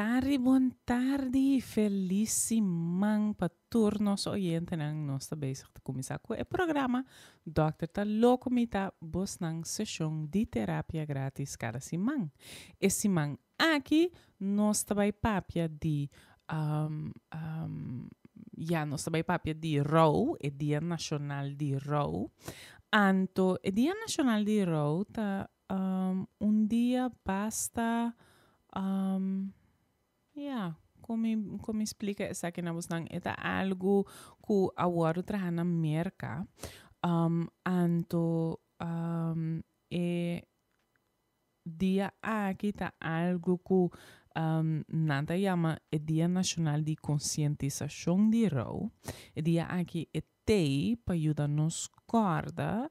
tardi, bon tardi, felis siman pa tur nos oyentenan. Nos ta bezig ta kuminsá ku e programa Dòkter ta Loko Mi Ta bosnan seshon di terapia gratis kada siman. E siman aki nos ta bai papia di ya nos ta bai papia di rou, e dia nashonal di rou. Anto e dia nashonal di rou ta un dia basta ya kon mi kon mi splika esaki na bosnan e ta algu ku a wòrdu traha na Merka anto e dia aki ta algu ku nan ta yama e dia nashonal di konsientisashon di rou e dia aki e T'ei pa yuda nos kòrda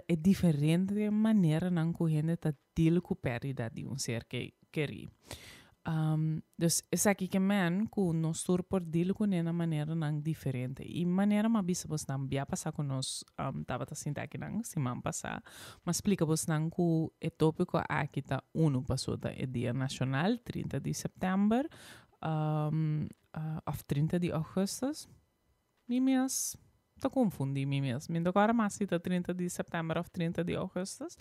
e diferente maneranan ku hende ta deal ku pèrdida di un ser kerí. Dus esaki ke men ku nos tur por deal kuné na maneranan diferente. I manera m'a bisa bosnan bia pasá ku nos tabata sinta akinan siman pasá, m'a splika bosnan ku e tópiko aki ta unu pasobra ta e dia nashonal, 30 di sèptèmber òf 30 di ògùstùs. Mi mes ta konfundí mi mes. Mi no ta kòrda mas si ta 30 di sèptèmber òf 30 di ògùstùs.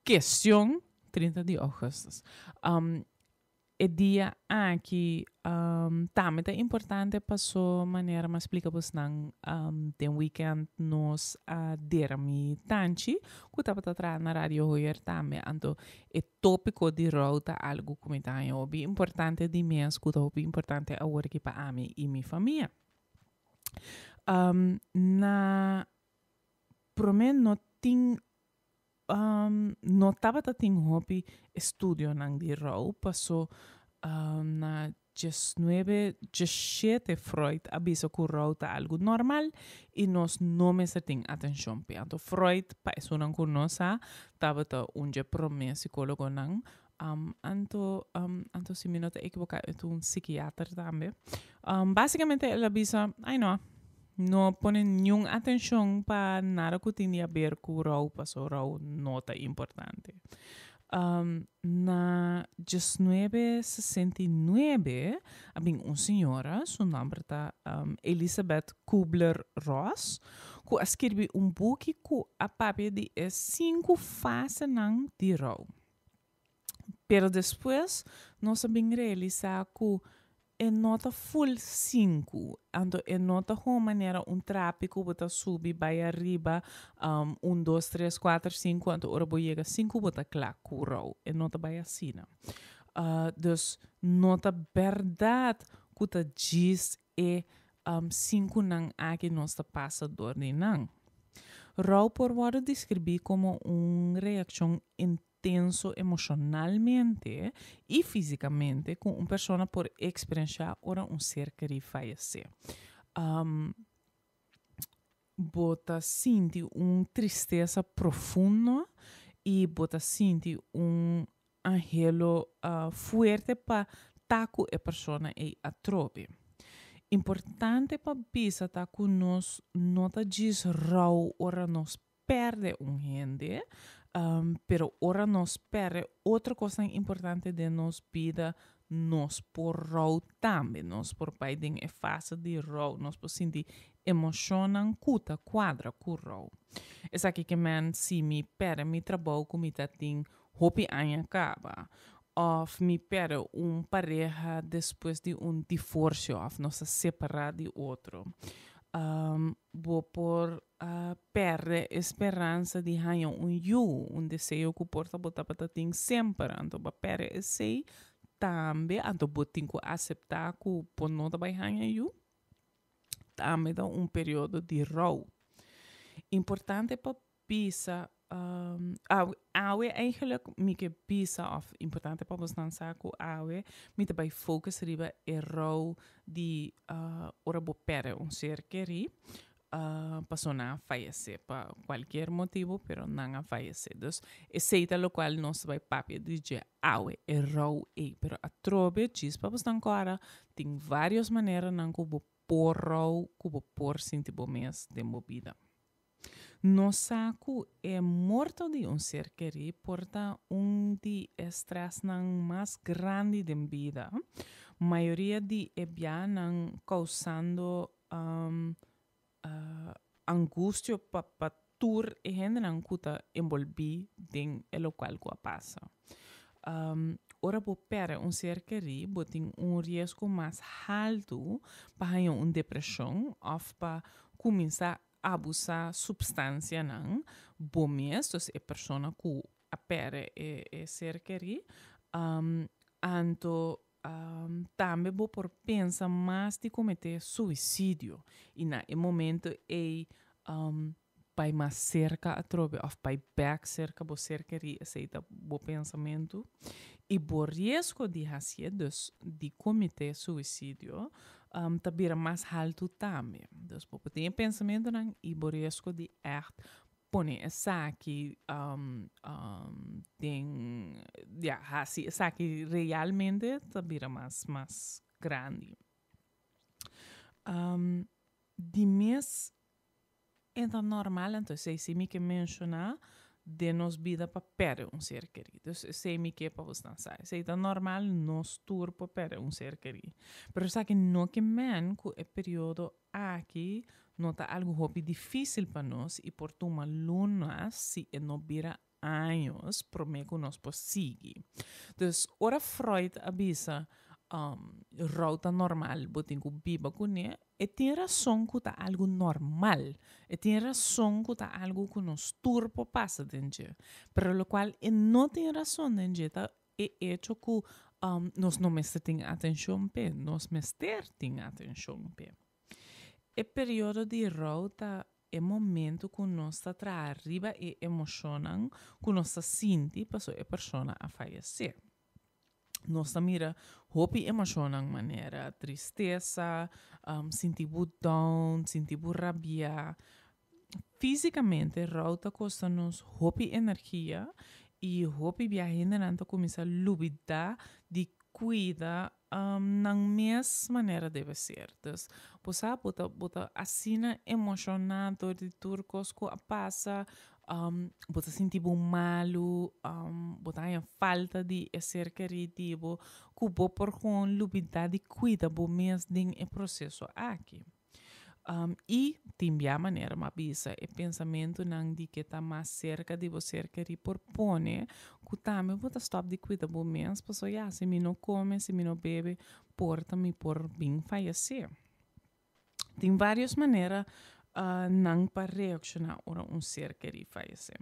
Kestion, 30 di ògùstùs. E dia aki tambe ta importante paso manera mi a splika bosnan den wikènt nos a dera mi tanchi ku tabata traha na Radio Hoyer tambe. Anto e tópiko di rou ta algu ku mi ta haña hopi importante di mes ku ta hopi importante awor aki pa ami i mi famia. Na promé no tin no tabata tin hopi estudionan di rou paso na diesnuebe diesshete Freud a bisa ku rou ta algu normal i nos no mester tin atenshon p'e. Anto Freud, pa esunnan ku no sa, tabata un dje promé sikólogonan. Anto anto si mi no ta ekiboká e ta un sikiater tambe. Básikamente el a bisa, ai no, no pone niun atenshon pa nada ku tin di haber ku rou pasobra rou no ta importante. Na diesnuebe sesenta i nuebe a bin un señora, su nomber ta Elisabeth Kubler-Ross, ku a skirbi un buki ku a papia di e sinku fasenan di rou. Pero despues nos a bin realisá ku E no ta full sinku, anto e no ta gewoon manera un trapi ku bo ta subi bai ariba, un dos tres kuater sinku, anto ora bo yega sinku bo ta kla ku rou. E no ta bai asina. Dus no ta bèrdat ku ta djis e sinkunan aki nos ta pasa dor di nan. Rou por wòrdu deskribí komo un reakshon tenso emoshonalmente i físikamente ku un persona por eksperenshá ora un ser kerí fayesé. Bo ta sinti un tristesa profundo i bo ta sinti un anhelo fuerte pa ta ku e persona ei atrobe. Importante pa bisa ta ku nos no ta djis rou ora nos perde un hende, pero ora nos perde otro kosnan importante den nos bida, nos por rou tambe. Nos por bai den e fase di rou, nos por sinti emoshonnan ku ta kuadra ku rou. Esaki ke men si mi perde mi trabou ku mi ta tin hopi aña kaba, òf mi perde un pareha despues di un diforsio òf nos a separá di otro. Bo por a perde e speransa di haña un yu, un deseo ku por ta bo tabata tin semper, anto bo a perde esei tambe, anto bo tin ku aseptá ku bo no ta bai haña yu, tambe ta un periodo di rou. Importante pa bisa awe eigenlijk mi ke bisa òf importante pa bosnan sa ku awe mi ta bai focus riba e rou di ora bo perde un ser kerí pasobra nan a fayesé pa kualkier motibu pero nan a fayesé. Dus esei ta lokual nos ta bai papia di dje awe, e rou ei. Pero atrobe djis pa bosnan kòrda tin vários maneranan ku bo por rou ku bo por sinti bo mes den bo bida. Nos sa ku e morto di un ser kerí por ta un di e. stressnan mas grandi den bida. Mayoria di e bianan causando angustia pa tur e hendenan cu ta envolvi den e locual cu a pasa. Ora bo perde un ser keri, bo tin un riesgo mas haltu pa haña un depresion of pa cuminsa abusa substancianan bo mes, dus e persona cu a perde e ser keri. Anto tambe bo por pensa mas di comete suicidio y na e momento ey bai mas cerca atrobe of bai bek cerca bo ser keri, esey ta bo pensamento. Y bo riesgo di hacié, dus di comete suicidio, ta bira mas halto tambe. Dus bo por tin e pensamentonan y bo riesgo di echt pone esaki den, ya, haci esaki realmente ta bira mas, mas grandi. Di mes e ta normal, anto esei si mi ke menshoná den nos bida pa pèrdè un ser kerí. Dus esei mi ke pa bosnan sa. Esei ta normal, nos tur por pèrdè un ser kerí. Pero esaki no ke men ku e periodo aki no ta algu hopi difísil pa nos i por tuma lunas si e no bira años promé ku nos por sigui. Dus ora Freud a bisa rou ta normal, bo tin ku biba kuné, e tin rason ku ta algu normal. E tin rason ku ta algu ku nos tur por pasa den dje. Pero lokual e no tin rason den dje ta e echo ku nos no mester tin atenshon p'e, nos mester tin atenshon p'e. E periodo di rou ta e momento ku nos ta traha riba e emoshonnan ku nos ta sinti pasobra e persona a fayesé. Nos ta mira hopi emoshonnan manera tristesa, sinti bo down, sinti bo rabiá. Físikamente rou ta kosta nos hopi energia i hopi bia hendenan ta kuminsá lubidá di kuida nan mes manera debe ser. Dus, bo sa, bo ta, bo ta asina emoshoná dor di tur kos ku a pasa, bo ta sinti bo malu, bo ta haña falta di e ser kerí di bo, ku bo por gewoon lubidá di kuida bo mes den e proseso aki. I tin bia manera m'a bisa e pensamentunan di ke ta mas serka di bo ser kerí por pone ku tambe bo ta stòp di kuida bo mes pasobra ya si mi no kome, si mi no bebe por ta mi por bin fayesé. Tin vários manera nan pa reakshoná ora un ser kerí fayesé.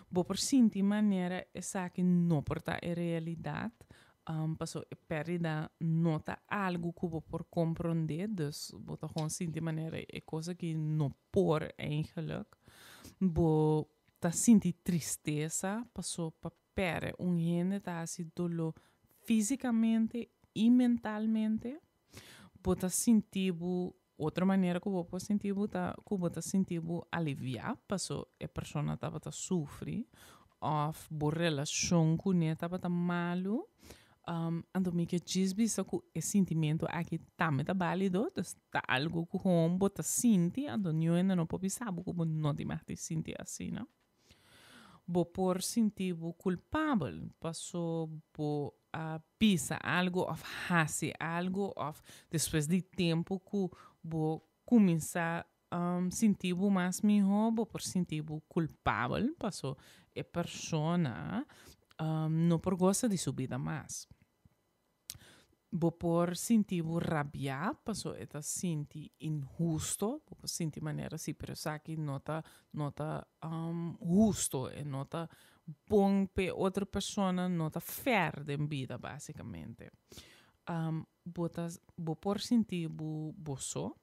Bo por sinti manera esaki no por ta e realidat, Paso e pèrdida no ta algu ku bo por komprondé, dus bo ta gewoon sinti manera e kos aki no por eigenlijk. Bo ta sinti tristesa paso pa pèrdè un hende ta hasi doló físikamente i mentalmente. Bo ta sinti bo, otro manera ku bo por sinti bo ta ku bo ta sinti bo aliviá paso e persona tabata sufri òf bo relashon kuné tabata malu. Anto mi ke djis bisa ku e sintimentu aki tambe ta bálido, dus ta algu ku gewoon bo ta sinti, anto niun hende no por bisa bo ku bo no tin mag di sinti asina. Bo por sinti bo kulpabel paso bo a bisa algu òf hasi algu òf despues di tempu ku bo kuminsá sinti bo mas mihó bo por sinti bo kulpabel paso e persona no por gosa di su bida mas. Bo por sinti bo rabiá paso e ta sinti inhusto, bo por sinti manera si pero esaki no ta no ta husto, e no ta bon p'e otro persona, no ta fair den bida básicamente. Bo ta bo por sinti bo bo so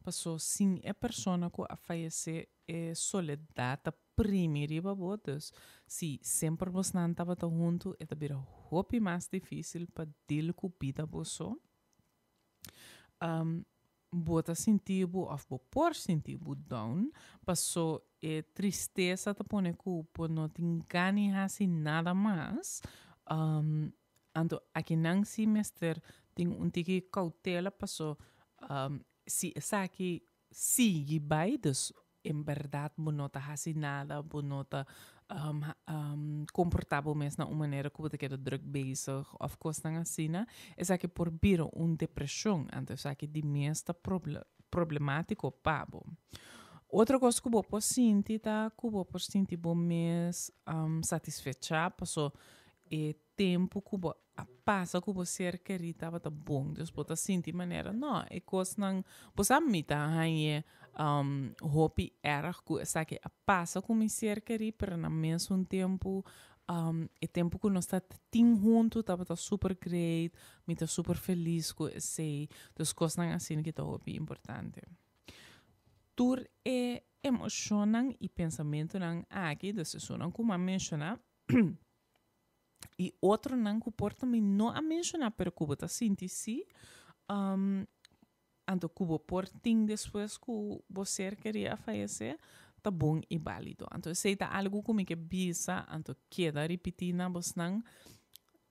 paso sin e persona ku a fayesé e soledat ta primi riba bo, dus si semper bosnan tabata huntu e ta bira hopi mas difícil pa deal ku bida bo so. Bo ta sinti bo òf bo por sinti bo down paso e tristesa ta pone ku bo no tin gana di hasi nada mas. Anto akinan si mester tin un tiki koutela paso si esaki sigui bai dus en berdad bo no ta hasi nada, bo no ta. um, um, komportá bo mes na un manera ku bo ta keda druk bezig òf kosnan asina, esaki por bira un depreshon. Anto esaki di mes ta proble problemátiko pa bo. Otro kos ku bo por sinti ta ku bo por sinti bo mes um, satisfechá paso e tempu ku bo a pasa ku bo ser kerí tabata bon. Dus bo ta sinti manera, no, e kosnan, bo sa mi ta hañ'e um, hopi erg ku esaki a pasa ku mi ser kerí, pero na mesun tempu um, e tempu ku nos ta tin huntu tabata super great, mi ta super felis ku esei. Dus kosnan asina ki ta hopi importante. Tur e emoshonnan i pensamentunan aki, dus esunnan ku mi a menshoná, i otronan ku por ta mi no a menshoná pero ku bo ta sinti sí, um, anto ku bo por tin despues ku bo ser kerí a fayesé, ta bon i bálido. Anto esei ta algu ku mi ke bisa, anto keda ripití na bosnan,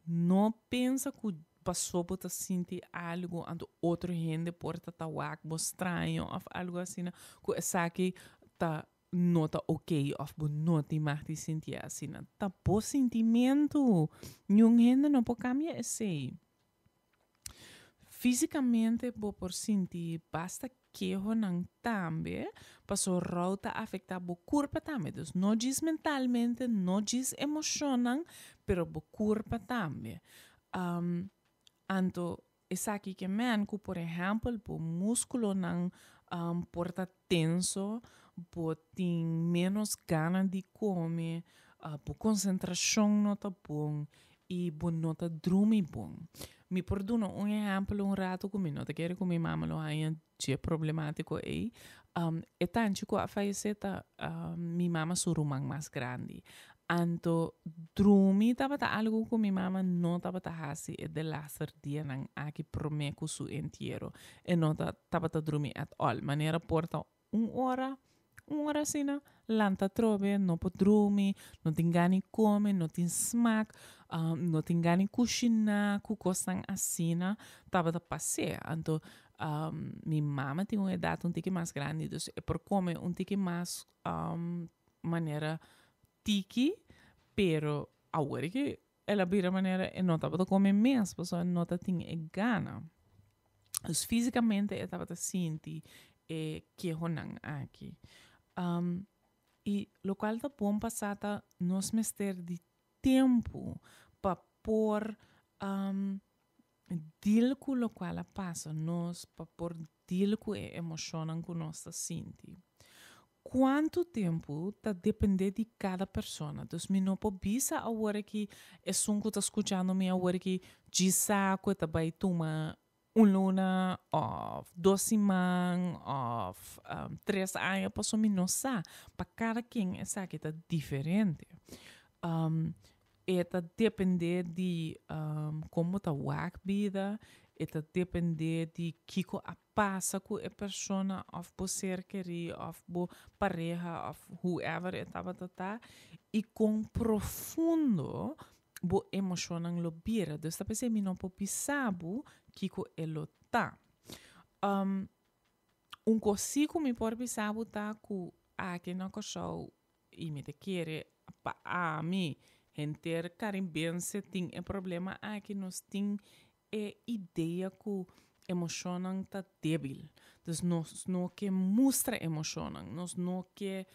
no pensa ku paso bo ta sinti algu anto otro hende por ta ta wak bo straño òf algu asina, ku esaki ta no ta ok òf bo no tin mag di sintié asina. Ta bo sintimentu. Niun hende no por kambia esei. Físikamente bo por sinti basta kehonan tambe, paso rou ta afektá bo kurpa tambe. Dus no djis mentalmente, no djis emoshonnan, pero bo kurpa tambe. Anto Esaki ke men ku por ehèmpel bo múskulonan por ta tenso, bo tin ménos gana di kome, bo konsentrashon no ta bon i bo no ta drumi bon. Mi por duna un ehèmpel un ratu ku mi no ta kere ku mi mama lo haña dje problemátiko ei. E tanchi ku a fayesé ta mi mama su ruman mas grandi. Anto drumi tabata algu ku mi mama no tabata hasi e delaster dianan aki promé ku su entiero. E no ta tabata drumi at all. Manera por ta un ora, un ora asina, lanta atrobe, no por drumi, no tin gana di kome, no tin smak, no tin gana di kushiná, ku kosnan asina tabata pas'é. Anto mi mama tin un edat un tiki mas grandi, dus e por kome un tiki mas manera tiki, pero awor ki el a bira manera e no tabata come mes, pasobra e no ta tin e gana. Dus físicamente e tabata sinti e kehonan aki. Um, i locual ta bon pa sa ta nos mester di tempu pa por um, deal ku locual a pasa nos, pa por deal ku e emoshonnan ku nos ta sinti. Kuantu tempu ta dependé di kada persona. Dus mi no por bisa awor aki esun ku ta skuchando mi awor aki djisa ku e ta bai tuma un luna òf dos siman òf tres aña pasobra mi no sa. Pa kada ken esaki ta diferente. E ta dependé di kon bo ta wak bida, e ta dependé di kiko a pasa ku e persona òf bo ser kerí òf bo pareha òf whoever e tabata ta i kon profundo bo emoshonnan lo bira. Dus ta p'esei mi no por bisa bo kiko e lo ta. Un kos sí ku mi por bisa bo ta ku aki na Kòrsou I mi ta kere pa ami, henter Caribense tin e problema aki, nos tin e idea ku emoshonnan ta debil. Dus nos no ke mustra emoshonnan, nos no ke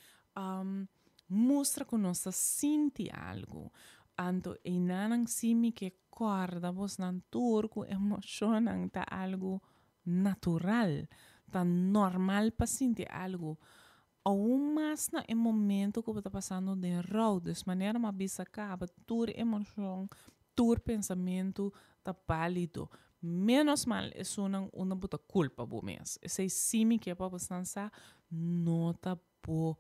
mustra ku nos ta sinti algu. Anto einanan si mi ke kòrda bosnan tur ku emoshonnan ta algu natural, ta normal pa sinti algu. Aun mas na e momento ku bo ta pasando den rou. Dus manera mi a bisa kaba, tur emocion, tur pensamentu ta bálido. Ménos mal esunnan unda bo ta kulpa bo mes. Esei sí mi ke pa bo snan sa, no ta bo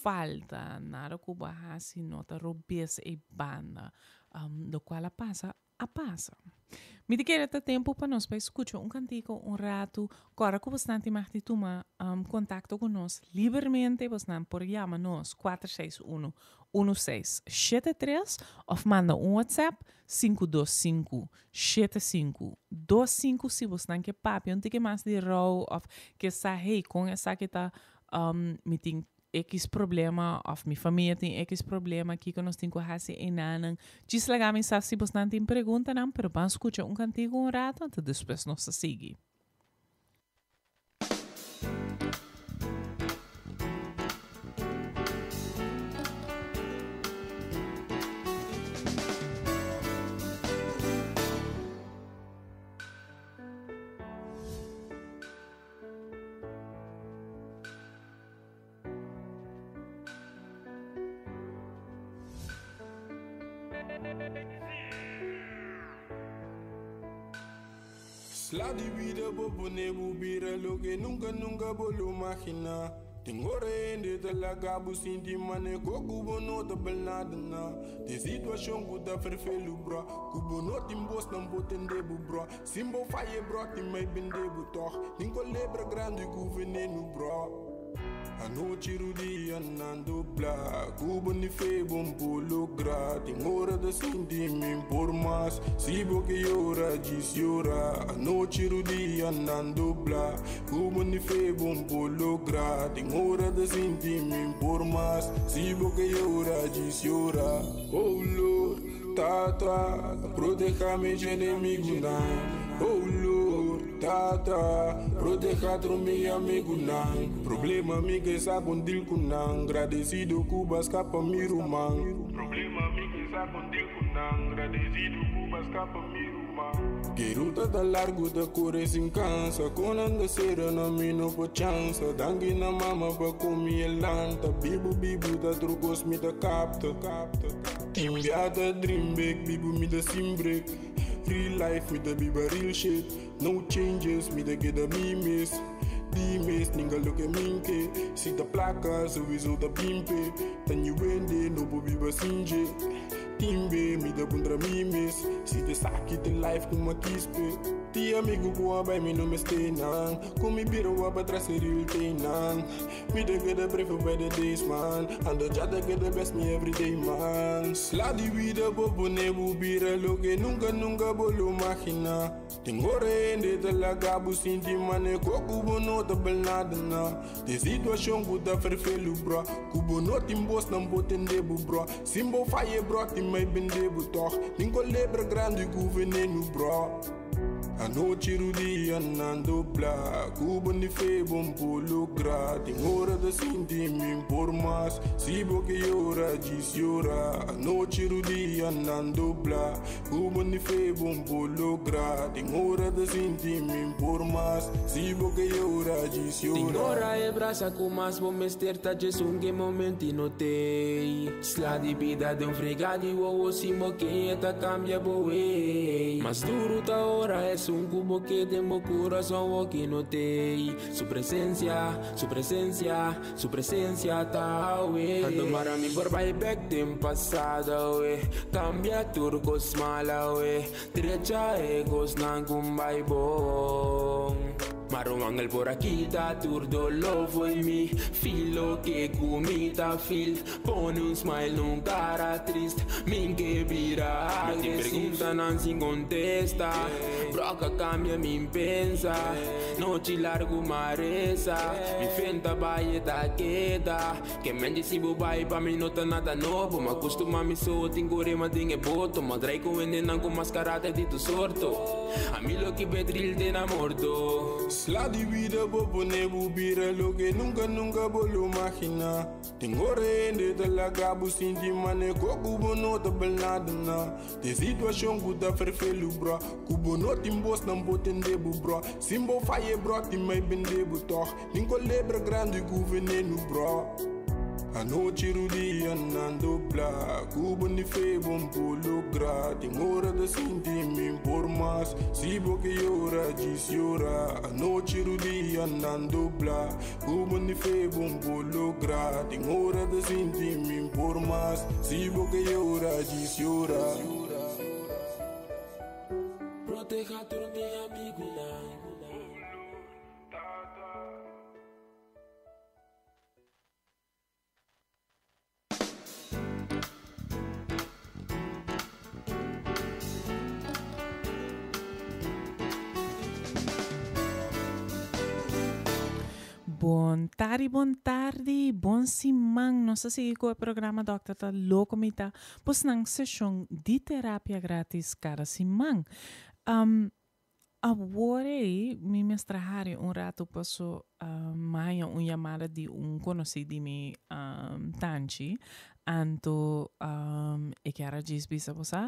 falta, nada ku bo a hasi no ta robes ei banda. Lokual a pasa, a pasa. Mi ta kere ta tempu pa nos bai skucha un kantiko un ratu. Kòrda ku bosnan tin mag di tuma kontakto ku nos libermente. Bosnan por yama nos 461 1673 òf manda un WhatsApp 525 7525 si bosnan ke papia un tiki mas di rou òf ke sa hey kon esaki ta mi tin. X problema of mi famia tin X problema, kiko nos tin ku hasi einanan. Djis laga mi sa si bosnan tin preguntanan, pero ban skucha un kantiku un rato, anto despues nos ta sigui. Sla di bida bo pone bo bira loke nunka nunka bo lo magina. Tin ora hende ta laga bo sinti mane ko ku bo no ta bal nada na. Den situashon ku ta ferfelu bro, ku bo no tin bos nan por tende bo bro. Sin bo faye bro tin mai bende bo tog. Tin kolebra grandi ku venenu bro. Anochi rudia nan dobla. Ku bo ni fe bo por logra. Tin ora ta sinti mi por mas. Si bo ke yora djis yora. Anochi rudia nan dobla. Ku bo ni fe bo por logra. Tin ora ta sinti mi por mas. Si bo ke yora djis yora. Oh Lord, Tata, proteha mi dje enemigunan. Oh Lord, Tata, proteha tur mi amigunan. Problema mi ke sa kon deal ku nan. Gradesido ku bo a skapa mi ruman. Problema mi ke sa kon deal ku nan. Gradesido ku bo a skapa mi ruman. Ke ruta ta largu ta kore sin kansa. Kon nan ta sera na mi no por chansa. Danki na mama pa ku mi e lanta. Bibu bibu ta tur kos mi ta kapta. Tin bia ta dream big, bibu mi ta sin break. Real life mi ta biba real shit. No changes, mi ta keda mi mes. Di mes, ninga loke min ke. Si ta plaka, sowieso ta pimpe. Ta new hende, no por biba sin dje. Tin be, mi ta puntra mi mes. Si ta esaki ta life ku mi a kispe. Ti amigu ku a bai mi no mester nan. Ku mi bira wak patras e real teinan. Mi ta keda pray for better days man. Ando Jah ta keda bless me every day man. Sla di bida bo pone bo bira loke nunka nunka bo lo magina. Tin ora hende ta laga bo sinti mane ko ku bo no ta bal nada na. Den situashon ku ta ferfelu bro. Ku bo no tin bos nan por tende bo bro. Sin bo faye bro tin mai bende bo tog. Tin kolebra grandi ku venenu bro. Anochi rudia nan dobla. Ku bo ni fe bo por logra. Tin ora ta sinti mi por mas. Si bo ke yora djis yora. Anochi rudia nan dobla. Ku bo ni fe bo por logra. Tin ora ta sinti mi por mas. Si bo ke yora djis Tin yora. ora e brasa ku mas bo mester ta djes un ke momento i no tei. Sla di bida den un frega di wowo si bo ke e ta kambia bo wey. Mas duru ta ora esun ku bo ke den bo kurason woki no tei. Su presensia, su presensia, su presensia ta awe. Tantu mara mi por bai bek den pasado awe. Kambia tur kos mal awe. Drecha e kosnan ku bai bon. Mara un angel por a kita tur doló fo'i mi. Feel loke ku mi ta feel. Pone un smile na un cara trist. Min ke bira agresiv. Mi tin preguntanan sin contesta. Broca cambia min pensa. Nochi largu m'a reza. Mi fen ta bai e ta keda. Ke men di si bo bai pa mi no ta nada nobo. M'a custuma mi so tin cu rema den e boto. M'a drai cu hendenan cu mas carácter di tur sorto. Ami lo ki bedril den a morto. Sla di bida bo pone bo bira loke nunca nunca bo lo magina. Tin ora hende ta laga bo sinti mane ko ku bo no ta bal nada na. Den situashon ku ta ferfelu bro. Ku bo no tin bos nan por tende bo bro. Sin bo faye bro tin mai bende bo tog. Tin kolebra grandi ku venenu bro. Anochi rudia nan dobla. Ku bo ni fe bo por logra. Tin ora ta sinti mi por mas. Si bo ke yora djis yora. Anochi rudia nan dobla. Ku bo ni fe bo por logra. Tin ora ta sinti mi por mas. Si bo ke yora djis yora. Proteha tur mi amigunan. Bon tardi, bon tardi, bon siman. Nos ta sigui ku e programa Dòkter ta Loko Mi Ta bosnan seshon di terapia gratis kada siman. Um, awor ei mi mester hari un ratu paso um, haña un yamada di un konosí di mi um, tanchi. Anto um, e kier a djis bisa bo sa,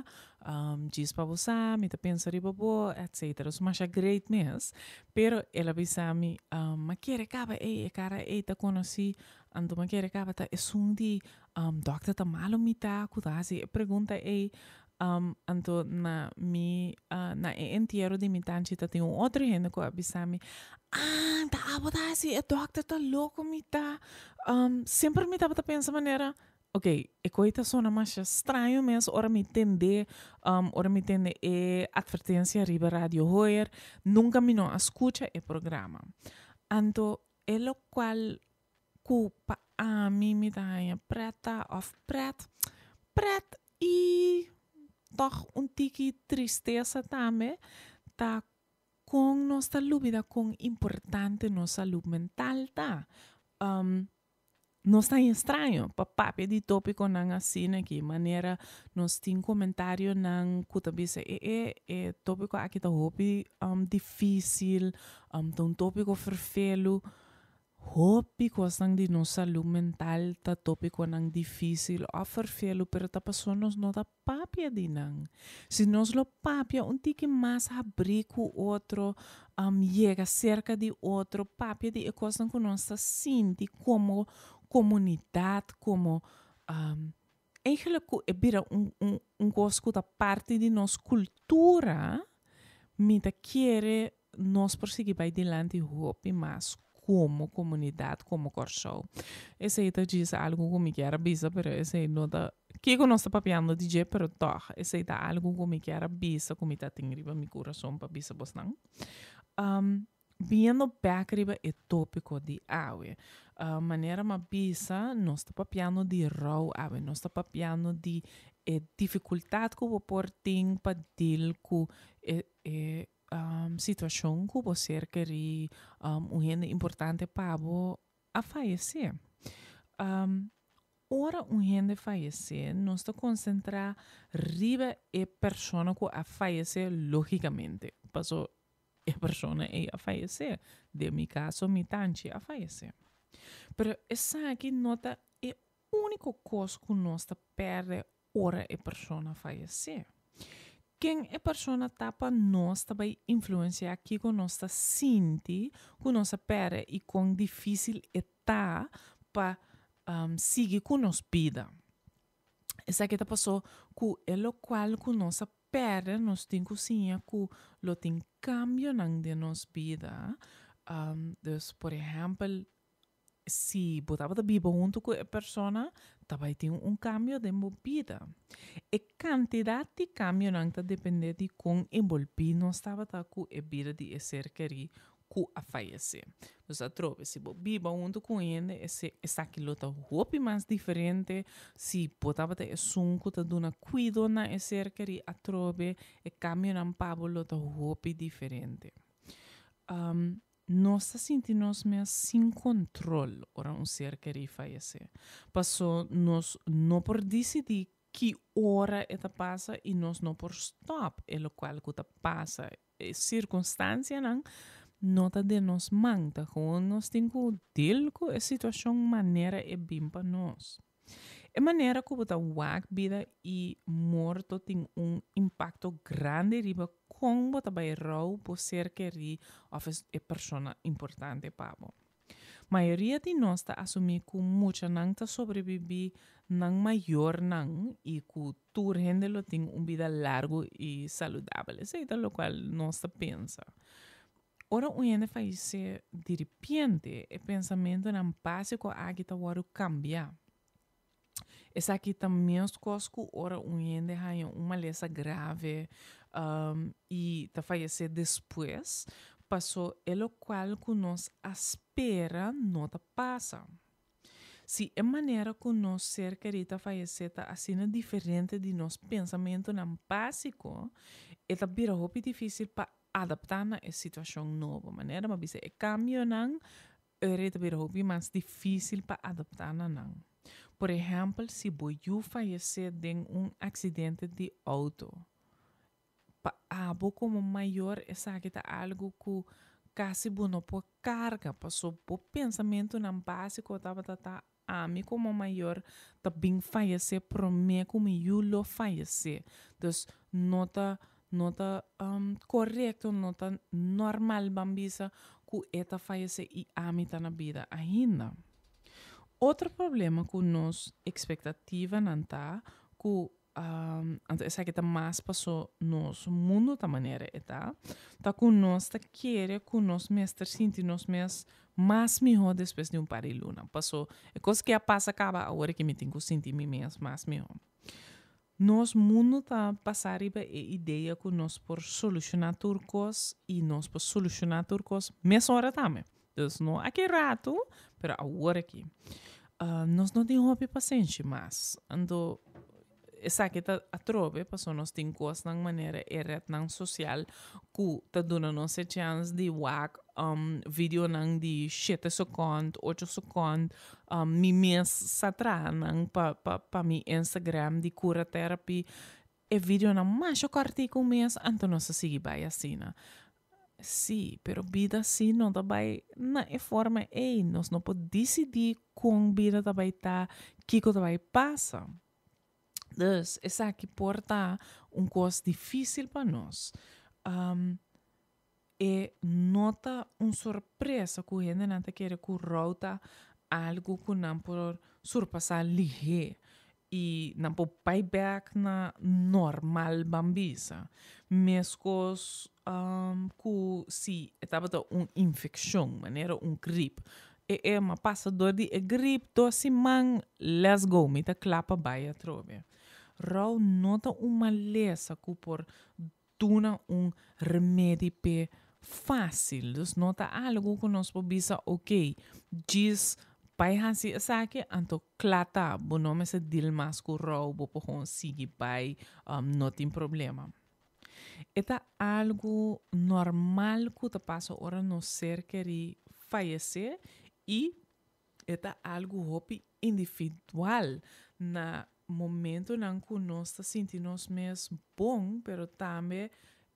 um, djis pa bo sa, mi ta pensa riba bo, etcetera. So masha great mes. Pero el a bisa mi, um, ma kere kaba ei, e kara ei ta konosí, anto ma kere kaba ta esun di um, dòkter ta malo mi ta, ku ta hasi e pregunta ei. Um, anto na mi, uh, na e entiero di mi tanchi ta tin un otro hende ku a bisa mi, ah, ta abo ta hasi e dòkter ta loko mi ta. Um, semper mi tabata pensa manera, ok, e koi ta sona masha straño mes ora mi tende, um, ora mi tende e advertensia riba Radio Hoyer, nunka mi no a skucha e programa. Anto e lokual ku pa ami mi ta haña pret ta òf pret, pret i tòg un tiki tristesa tambe ta kon nos ta lubida kon importante nos salud mental ta. Nos ta estraño pa papia di tópikonan asina aki, manera nos tin komentarionan ku ta bisa e e e tópiko aki ta hopi difísil, ta un tópiko ferfelu. Hopi kosnan di nos salú mental ta tópikonan difísil òf ferfelu, pero ta pasobra nos no ta papia di nan. Si nos lo papia un tiki mas habrí ku otro, yega serka di otro, papia di e kosnan ku nos ta sinti komo komunidat, komo eigenlijk ku e bira un un un kos ku ta parti di nos kultura, mi ta kere nos por sigui bai dilanti hopi mas komo komunidat, komo Kòrsou. Esei ta djis algu ku mi kier a bisa, pero esei no ta kiko nos ta papiando di dje, pero tòg esei ta algu ku mi kier a bisa, ku mi ta tin riba mi kurason pa bisa bosnan. Biendo bèk riba e tópiko di awe, manera mi a bisa, nos ta papiando di rou awe, nos ta papiando di e difikultat ku bo por tin pa deal ku e e situashon ku bo ser kerí, un hende importante pa bo a fayesé. Ora un hende fayesé, nos ta konsentrá riba e persona ku a fayesé lógikamente, paso e persona ei a fayesé. Den mi kaso, mi tanchi a fayesé. Pero esaki no ta e úniko kos ku nos ta pèrdè ora e persona fayesé. Ken e persona ta pa nos ta bai influensiá kiko nos ta sinti ku nos a pèrdè i kon difísil e ta pa sigui ku nos bida. Esaki ta pasó ku e lokual ku nos a pèrdè nos tin ku siña ku lo tin kambionan den nos bida. Dus por ehèmpel si bo tabata biba huntu ku e persona ta bai tin un kambio den bo bida. E kantidat di kambionan ta dependé di kon enbolbí nos tabata ku e bida di e ser kerí ku a fayesé. Dus atrobe, si bo biba huntu ku un hende, ese esaki lo ta hopi mas diferente si bo tabata esun ku ta duna kuido na e ser kerí atrobe, e kambionan pa bo lo ta hopi diferente. Nos ta sinti nos mes sin kontrol ora un ser kerí fayesé. Pasó nos no por disidí ki ora e ta pasa i nos no por stòp e lokual ku ta pasa. E sirkunstansianan no ta den nos man, ta gewoon nos tin ku deal ku e situashon manera e bin pa nos. E manera ku bo ta wak bida i morto tin un impakto grandi riba kon bo ta bai rou bo ser kerí òf e persona importante pa bo. Mayoria di nos ta asumí ku muchanan ta sobrebibí nan mayornan i ku tur hende lo tin un bida largu i saludabel. Esei ta lokual nos ta pensa. Ora un hende fayesé diripiente, e pensamentunan básiko aki ta wòrdu kambiá. Esaki ta meskos ku ora un hende haña un malesa grave i ta fayesé despues, pasó e lokual ku nos a spera no ta pasa. Si e manera ku nos ser kerí ta fayesé ta asina diferente di nos pensamentunan básiko, e ta bira hopi difísil pa adaptá na e situashon nobo. Manera mi a bisa, e kambionan. Ora ta bira hopi mas difísil pa adaptá na nan. Por ehèmpel, si bo yu fayesé den un aksidente di outo, pa abo komo mayor esaki ta algu ku kasi bo no por karga, paso bo pensamentunan básiko tabata ta ami komo mayor ta bin fayesé promé ku mi yu lo fayesé. Dus no ta no ta korekto, no ta normal ban bisa ku e ta fayesé i ami ta na bida ainda. Otro problema ku nos ekspektativanan ta ku anto esaki ta mas paso nos mundu ta manera e ta, ta ku nos ta kere ku nos mester sinti nos mes mas mihó despues di un par di luna. Paso e kos ke a pasa kaba awor ke mi tin ku sinti mi mes mas mihó. Nos mundu ta basá riba e idea ku nos por solushoná tur kos i nos por solushoná tur kos mesora tambe. Dus no aki ratu, pero awor aki. Nos no tin hopi pasenshi mas. Anto esaki ta atrobe pasobra nos tin kosnan manera e retnan sosial ku ta duna nos e chèns di wak videonan di shete sekònt, ocho sekònt. Mi mes sa traha nan pa pa pa mi Instagram di Cura Therapy. E videonan masha kòrtiku mes, anto nos ta sigui bai asina. Sí, pero bida sí no ta bai na e forma ei. Nos no por disidí kon bida ta bai ta, kiko ta bai pasa. Dus, esaki por ta un kos difísil pa nos. E no ta un sorpresa ku hendenan ta kere ku rou ta algu ku nan por surpasá lihé i nan por bai bèk na normal ban bisa. Meskos ku si e tabata un infekshon, manera un grip. E e m'a pasa dor di e grip dos siman, let's go, mi ta kla pa bai atrobe. Rou no ta un malesa ku por duna un remedi p'e fácil. Dus no ta algu ku nos por bisa, ok, djis bai hasi esaki, anto kla ta, bo no mester deal mas ku rou, bo por gewoon sigui bai, no tin problema. E ta algu normal ku ta pasa ora nos ser kerí fayesé i E ta algu hopi individual na momentonan ku nos ta sinti nos mes bon, pero tambe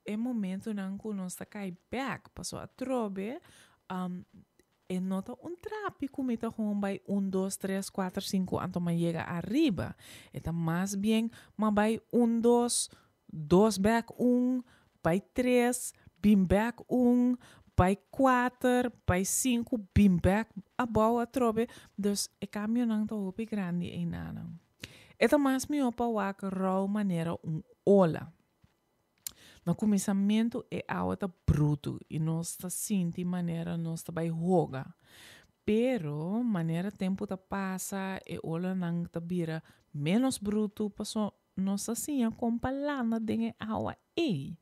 e momentonan ku nos ta kai bèk. Pasobra atrobe e no ta un trapi ku mi ta gewoon bai un, dos, tres, kuater, sinku anto mi a yega ariba. E ta mas bien mi a bai un, dos, Dos bek un, bai tres, bin bek un, bai kuater, bai sinku, bin bek abou atrobe. Dus e kambionan ta hopi grandi einanan. E ta mas mihó pa wak rou manera un ola. Na kuminsamentu e awa ta brutu i nos ta sinti manera nos ta bai hoga. Pero manera tempu ta pasa e olanan ta bira ménos brutu paso Nos a siña kon pa landa den e awa ei,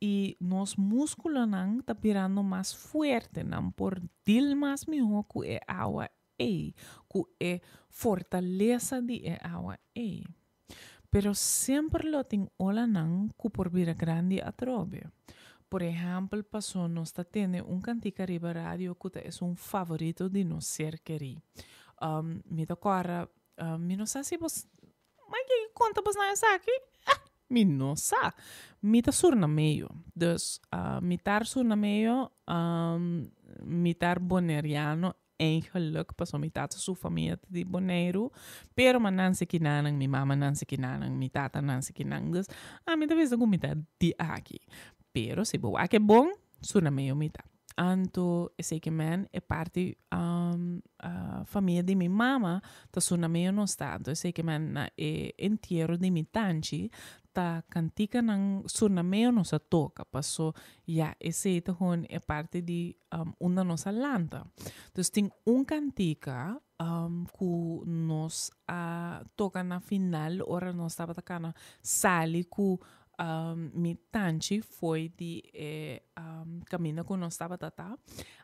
i nos múskulonan ta birando mas fuerte, nan por dil mas mihó ku e awa ei, ku e fortalesa di e awa ei. Pero semper lo tin olanan ku por bira grandi atrobe. Por ehèmpel, pasó nos ta tende un kantika riba radio ku ta esun favorito di nos ser kerí. Mi ta kòrda, mi no sa si bo Ma ke konta bos nan esaki? Ah, mi no sa. Mi ta Surnameyo. Dus, mitar Surnameyo, mitar Boneriano eigenlijk, pasobra mi tata su famia ta di Boneiru, pero mi a nanse kinanan, mi mama a nanse kinanan, mi tata a nanse kinan. Dus, ami ta bisa ku mi ta di aki. Pero si bo wak e bon, Surnameyo mi ta. Anto esei ke men e parti famia di mi mama ta su na medio nos ta. Anto esei ke men na e entiero di mi tanchi ta kantikanan su na medio nos a toka. Paso ya esei ta hon e parti di unda nos a lanta. Dus tin un kantika ku nos a toka na final ora nos tabata kana sali ku mi tanchi foi di e kaminda ku nos tabata ta.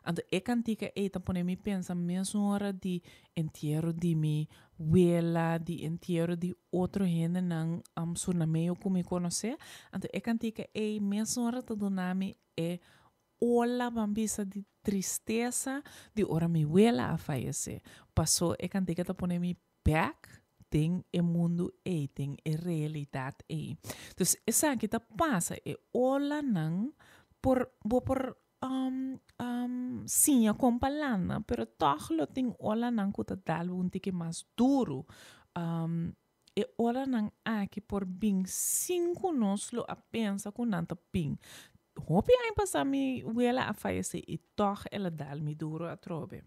Anto e kantika ei ta pone mi pensa mesun ora di entiero di mi wela, di entiero di otro hendenan surnameo ku mi konosé. Anto e kantika ei mesun ora ta duna mi e. ola ban bisa di tristesa di ora mi wela a fayesé. Pasó e kantika ta pone mi bèk den e mundu ei, den e realidat ei. Dus esaki ta pasa, e olanan por, bo por siña kon pa landa, pero tòg lo tin olanan ku ta dal bo un tiki mas duru. E olanan aki por bin sin ku nos lo a pensa ku nan ta bin. Hopi aña pasá mi wela a fayesé i tòg el a dal mi duru atrobe.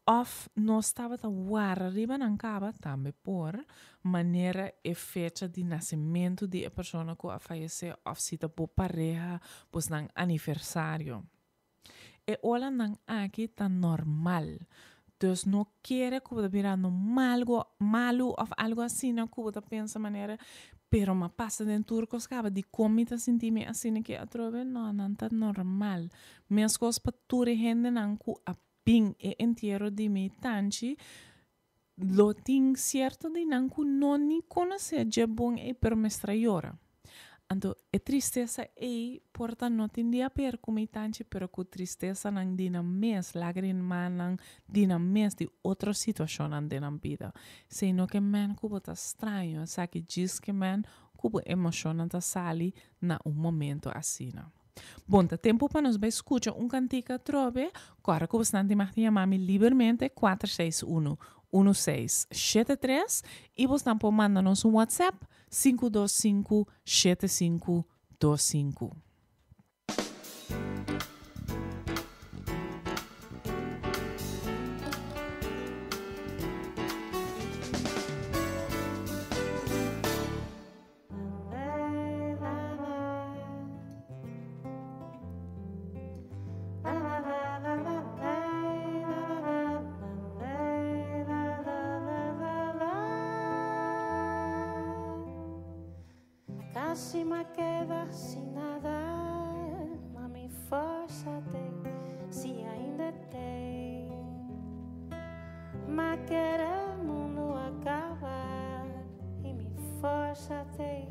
Òf nos tabata wara riba nan kaba tambe por manera e fecha di nasementu di e persona ku a fayesé òf si ta bo pareha bosnan aniversario. E olanan aki ta normal. Dus no kere ku bo ta birando malgo, malu òf algu asina ku bo ta pensa manera, pero m'a pasa den tur kos kaba, dikon mi ta sinti mi asina ki atrobe? No, nan ta normal. Meskos pa tur e hendenan ku a bin e entiero di mi tanchi, lo tin sierto di nan ku no ni konosé dje bon ei, pero mester a yora. Anto e tristesa ei por ta no tin di haber ku mi tanchi, pero ku tristesanan di nan mes, lágrimanan di nan mes di otro situashonnan den nan bida. Esei no ke men ku bo ta straño, esaki djis ke men ku bo emoshonnan ta sali na un momento asina. Bon, ta tempu pa nos bai skucha un kantika atrobe. Kòrda ku bosnan tin mag di yama mi libermente 461 1673 i bosnan por manda nos un WhatsApp 525 7525. Casi me queda sin nada, mami, fórzate si ainda te. Ma quer el mundo acabar e me força-te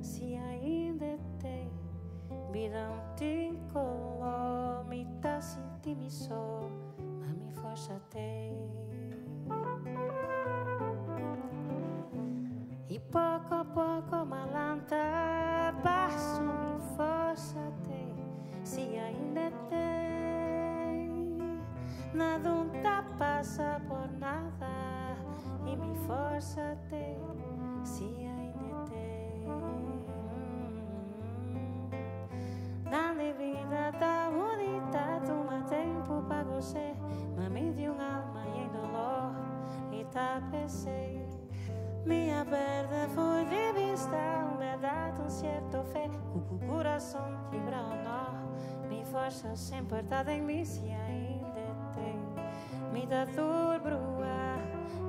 se ainda tem. Vida não tem color, me tá sentindo só, mas me força-te. E pouco a pouco malanta, passo me força-te se ainda tem. Nada tá passa por nada e me força-te se ainda tem. Na vida tá bonita, toma tempo pra você, mas me de um alma em dolor e tá pensei. Minha perda foi de vista, uma verdade, um certo fé, o coração quebra o nó. Mi força sempre está em mim, se ainda tem. Me dá dor, brua,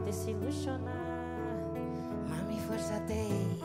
desilusionar, mas mi força tem.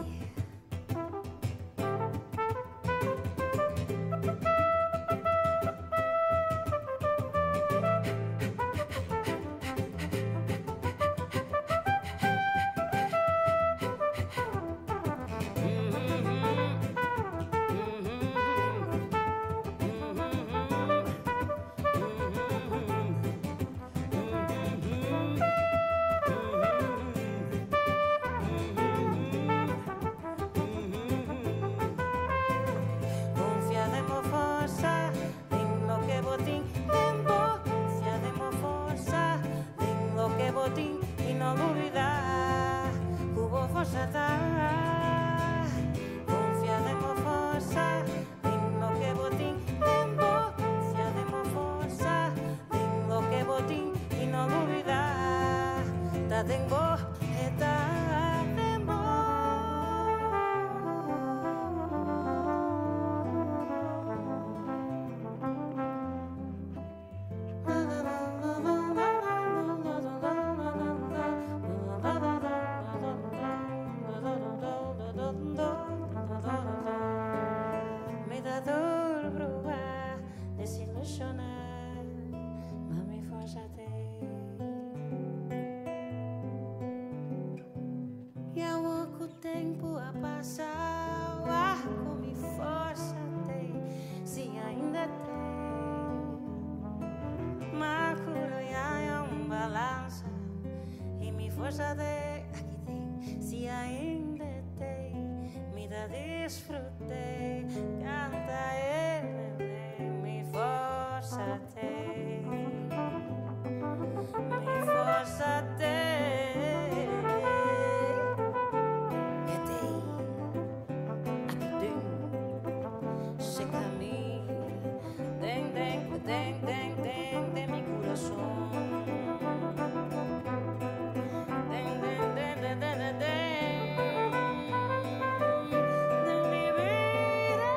forsa t'ei aki den, si ainda e t'ei, mi ta disfrut'é, kanta e nene, mi forsa t'ei, mi forsa t'ei, e t'ei aki den, seka mi, den den den den den den mi kurason. Den den den den den den den den mi bida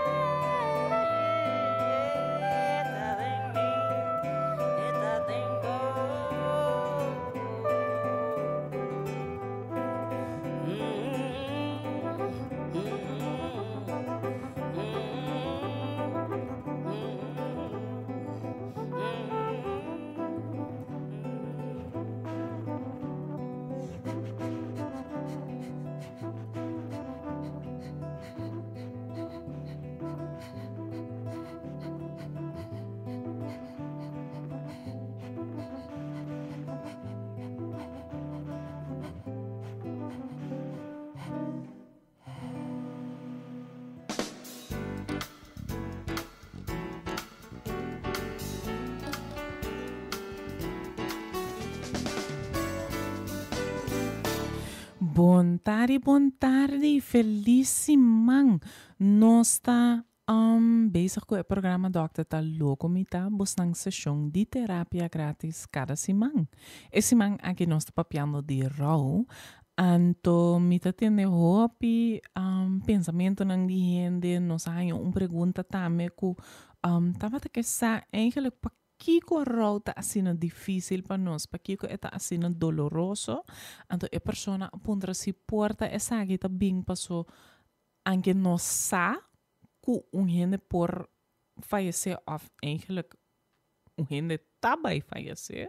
e ta den mi e ta den bo. Bon tardi, bon tardi, feliz siman. Nos ta um, bezig ku e programa Dokter Ta Loko Mi Ta, bosnan seshon di terapia gratis kada siman. E siman aki nos ta papiando di rou. Anto mi ta tende hopi pensamentonan di hende, nos a haña un pregunta tambe ku tabata ke sa eigenlijk pakiko rou ta asina difísil pa nos, pakiko e ta asina doloroso. Anto e persona a puntra si por ta esaki ta bin paso anke nos sa ku un hende por fayesé òf eigenlijk un hende ta bai fayesé,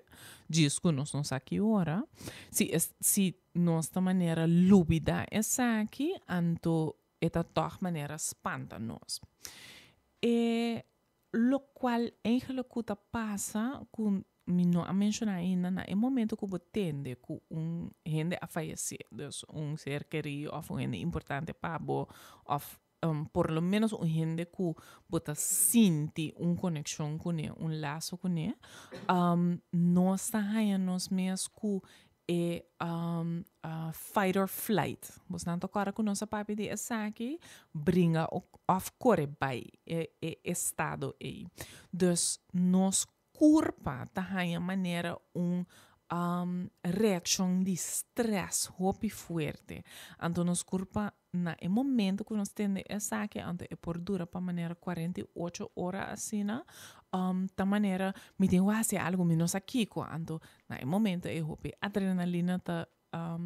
djis ku nos no sa ki ora. Si es si nos ta manera lubidá esaki, anto e ta tòg manera spanta nos. E lokual eigenlijk ku ta pasa ku mi no a menshoná ainda na e momento ku bo tende ku un hende a fayesé, dus un ser kerí òf un hende importante pa bo òf por lo menos un hende ku bo ta sinti un konekshon kuné, un laso kuné, nos ta haña nos mes ku e fight or flight. Bosnan ta kòrda ku nos a papia di esaki, bringa òf kore bai e e estado ei. Dus nos kurpa ta haña manera un reakshon di strès hopi fuerte. Anto nos kurpa na e momento ku nos tende esaki, anto e por dura pa manera 48 ora asina, ta manera mi tin ku hasi algu, mi no sa kiko. Anto na e momento ei hopi adrenalina ta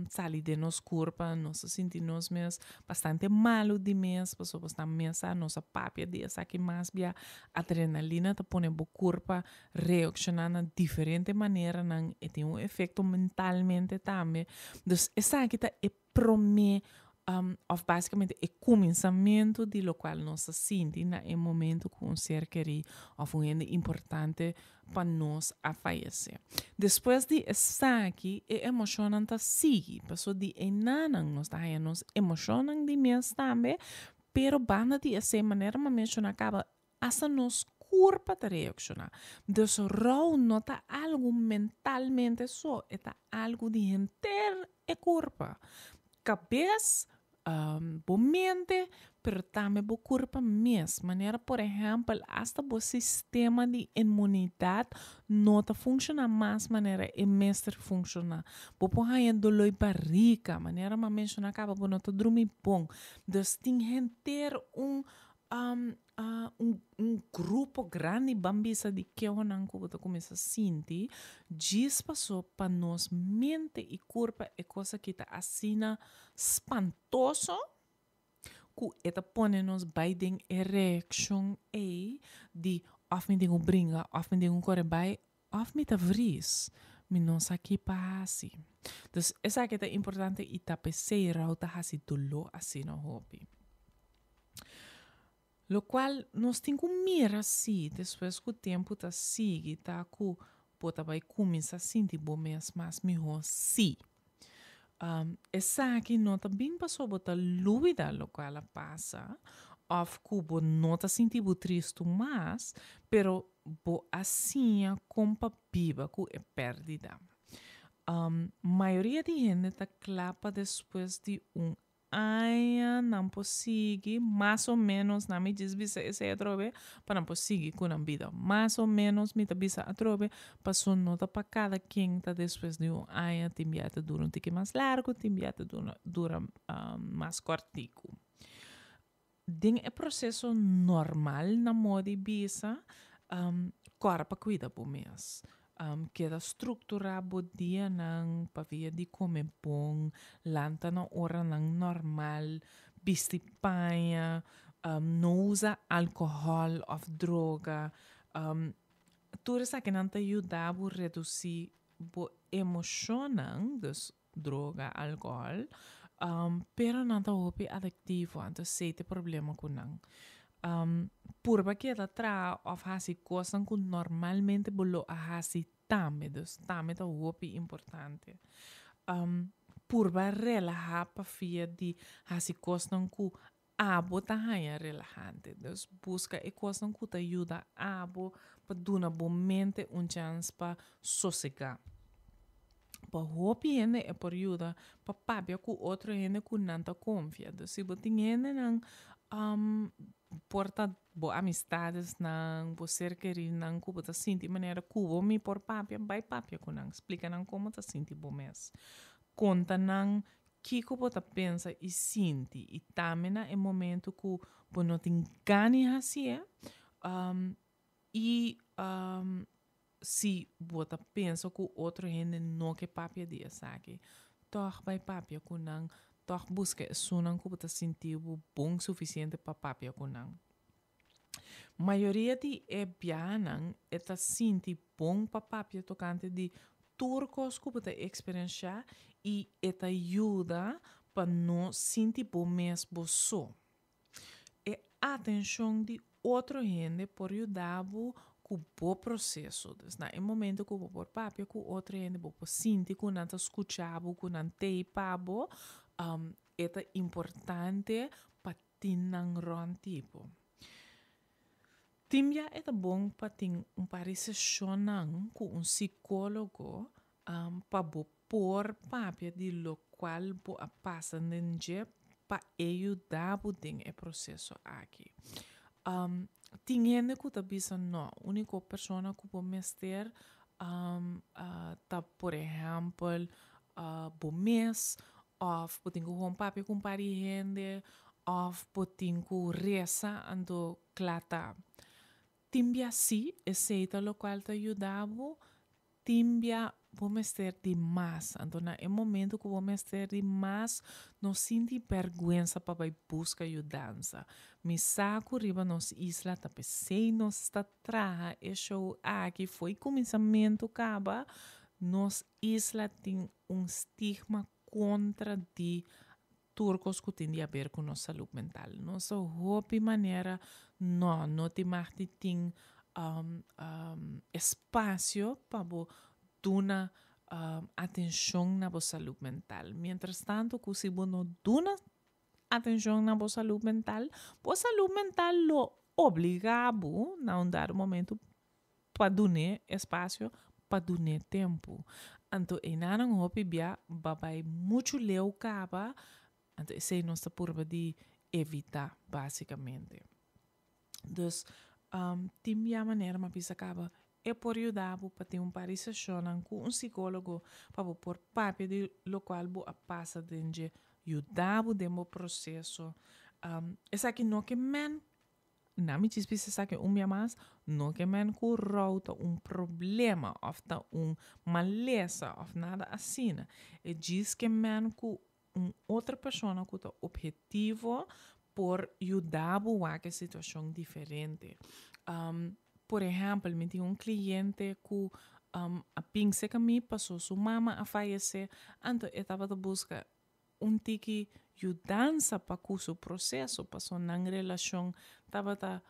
sali den nos kurpa, nos ta sinti nos mes bastante malu di mes, pasobra nos ta mesa, nos a papia di esaki mas bia. Adrenalina ta pone bo kurpa reakshoná na diferente maneranan, e tin un efekto mentalmente tambe. Dus esaki ta e promé òf básikamente e kuminsamentu di lokual nos ta sinti na e momentu ku un ser kerí òf un hende importante pa nos a fayesé. Despues di esaki e emoshonnan ta sigui, paso di enanan nos ta haña nos emoshonnan di mes tambe, pero banda di esei manera mi a menshoná kaba hasta nos kurpa ta reakshoná. Dus rou no ta algu mentalmente so, e ta algu di henter e kurpa. Kabes, bo mente, pero tambe bo kurpa mes. Manera por ehèmpel, asta bo sistema di inmunidat no ta funshoná mas manera e mester funshoná. Bo por haña doló di barika, manera mi a menshoná kaba, bo no ta drumi bon. Dus tin henter un un grupo grandi ban bisa di kehonan ku bo ta kuminsá sinti djis paso pa nos mente i kurpa e kos aki ta asina spantoso ku e ta pone nos bai den e reakshon ei di òf mi tin ku bringa òf mi tin ku kore bai òf mi ta vris mi no sa ki pa hasi. Dus esaki ta importante i ta p'esei rou ta hasi doló asina hopi. Lokual nos tin ku mira si despues ku tempu ta sigui ta ku bo ta bai kuminsá sinti bo mes mas mihó si. Um, esaki no ta bin paso bo ta lubida lokual a pasa òf ku bo no ta sinti bo tristu mas, pero bo a siña kon pa biba ku e pèrdida. Um, mayoria di hende ta kla pa despues di un aña nan por sigui mas o menos, nan mi djis bisa esei atrobe, pa nan por sigui ku nan bida. Mas o menos mi ta bisa atrobe, paso no ta pa kada ken ta despues di un aña, tin bia ta dura un tiki mas largu, tin bia ta dura dura mas kòrtiku. Den e proseso normal na moda di bisa, kòrda pa kuida bo mes. Keda strukturá bo dianan pa via di kome bon, lanta na oranan normal, bisti paña, no usa alkohòl òf droga. Tur esakinan ta yuda bo redusí bo emoshonnan, dus droga, alcohol, pero nan ta hopi adictivo, anto esey ta e problema cu nan. Purba keda traha of haci cosnan cu normalmente bo lo a haci tambe, dus tambe ta hopi importante. Purba relaha pafia di haci cosnan cu abo ta haña relahante. Dus buska e kosnan ku ta yuda abo pa duna bo mente un chans pa sosegá. Pa hopi hende e por yuda pa papia ku otro hende ku nan ta konfia. Dus si bo tin hendenan por ta bo amistadesnan, bo ser kerinan ku bo ta sinti manera ku bo mi por papia, bai papia ku nan. Splika nan kon bo ta sinti bo mes. Konta nan Kiko bo ta pensa i sinti i tambe na e momento ku bo no tin gana di hasié i si bo ta pensa ku otro hende no ke papia di esaki, tòg bai papia ku nan, tòg buska esunnan ku bo ta sinti bo bon sufisiente pa papia ku nan. Mayoria di e biahanan e ta sinti bon pa papia tokante di tur kos ku bo ta eksperenshá i e ta yuda pa no sinti bo mes bo so. E atenshon di otro hende por yuda bo ku bo proseso. Dus na e momento ku bo por papia ku otro hende, bo por sinti ku nan ta skucha bo, ku nan t'ei pa bo, e ta importante pa tin nan rònt di bo. Tin bia e ta bon pa tin un par di seshonnan ku un sikólogo pa bo por papia di lokual bo a pasa den dje pa e yuda bo den e proseso aki. Tin hende ku ta bisa no, úniko persona ku bo mester ta por ehèmpel bo mes Of bo tin ku hon papia ku un par di hende, of bo tin ku resa anto kla ta. Tin bia si, esei ta lokual ta yuda bo, tin bia bo mester di mas. Anto na e momento ku bo mester di mas, no sinti bèrgwensa pa bai buska yudansa. Mi sa ku riba nos isla ta p'esei nos ta traha e show aki fo'i kuminsamentu kaba, nos isla tin un stigma kontra di tur kos ku tin di haber ku nos salud mental. Nos ta hopi manera no, no tin mag di tin espasio pa bo duna atenshon na bo salud mental. Mientras tanto ku si bo no duna atenshon na bo salud mental, bo salud mental lo obliga bo na un dado momento pa dun'é espasio, pa dun'é tempu. Anto einanan hopi bia ba bai muchu leu kaba, anto esei nos ta purba di evitá basikamente. Dus tin bia manera mi a bisa kaba e por yuda bo pa tin un par di seshonnan ku un sikólogo pa bo por papia di lokual bo a pasa den dje, yuda bo den bo proseso. Esaki no ke men Na mi djis bisa esaki un bia mas, no ke men ku rou ta un problema òf ta un malesa òf nada asina. E djis ke men ku un otro persona ku ta ophetivo por yuda bo wak e situashon diferente. Por ehèmpel, mi tin un kliente ku a pinsa ku mi paso su mama a fayesé, anto e tabata buska un tiki yudansa pa ku su proseso, paso nan relashon tabata